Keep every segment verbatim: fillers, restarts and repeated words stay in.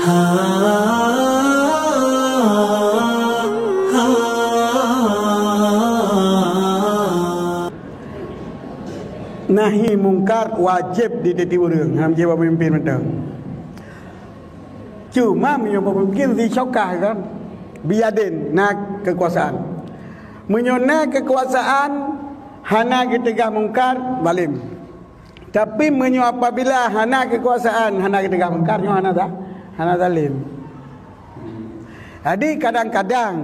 Nahi mungkar wajéb di tiep-tiep ureuëng, hana jeuet bak pemimpin mantong. Cuma meunyoe bak pemimpin si syokah kan, biadin na keukuasaan. Meunyoe na keukuasaan hana geuteugah mungkar, zalim. Tapi meunyoe apabila hana keukuasaan, hana geuteugah mungkar, nyoe hana za-, hana zalim. Jadi kadang-kadang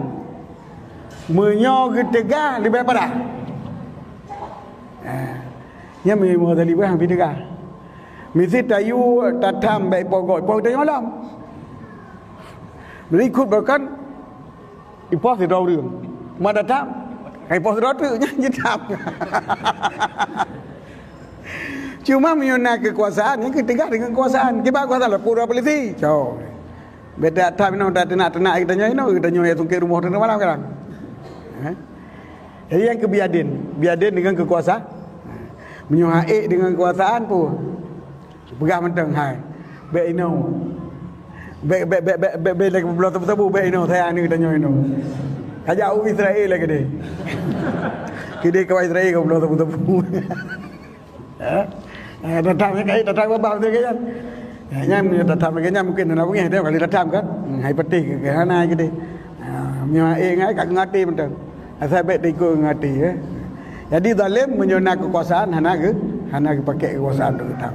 meunyoe geuteugah leubeh parah. Ha. Nyan meunyoe zalim bah leubeh teugah. Misi tayue tatham bak ipoh gob, ipoh geutanyoe lom. Berikut bahkan ipoh sidroe ureuëng. Mak tatham, ipoh sidroe teuk nyan jitham. Cuma meunyoe na keukuasaan, nyan geuteugah deungon keukuasaan. Kiban kuasa lapor polisi. Cok. Beda that inoe, that teunak-teunak geutanyoe inoe, geutanyoe nyang sungkét rumoh teuh malam kadang. Eh? Jadi nyang keu biadin, biadin deungon keukuasa. Meunyoe hana ék deungon keukuasaan pun, peugah mantong hai. Bék inoe. Bék, bék, bék, bék, bék, bék lagée peubloe sabu-sabu, bék inoe, sayang ni geutanyoe inoe. Kajak u Israel lagée deh. Kideh kawan Israel ka peubloe sabu-sabu. Eh? Eh, tatham nyang kait, tatham babah beutôi ke nyan. Eh, nyan meunyoe tatham lagée nyan mungkin hana beungéh deh, kali tatham kan. Hmm, hai peutih ke, ke hana ke deh. Ah, meunyoe ék ngai ka ngati mantong. Asai bék teuikot ngati, eh. Jadi zalim meunyoe na keukuasaan hana geu-, hana geupakék keukuasaan untuk geutham.